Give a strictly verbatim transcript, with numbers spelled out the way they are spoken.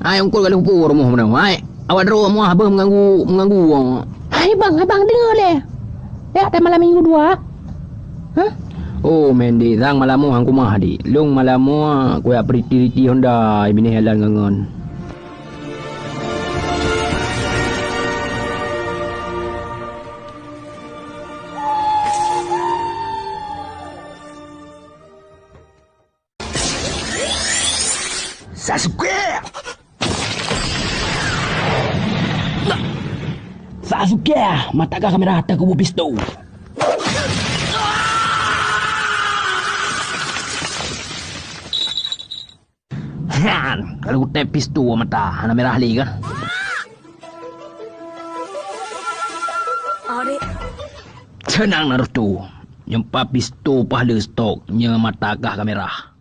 Hai, ungkot ka lheueh po rumoh meunoe. Hai, awak droe muah beuh meuganggu, meuganggu. Hai bang, hai bang, deungoe lé. Ya, dah malam minggu dua. Hah? Oh, Mendi, sang malam moh hang kumah, dik. Lôn malam moh kuyak periti-riti Honda, binéh jalan ngon-ngon. Sasuke! Sasuke, mata kah ka mirah teukubu pistol. Han, kalau tep pistol mata hana mirah lé kan? Seunang Naruto, nyeumpah pistol pahle stok nyoe mata kah ka mirah.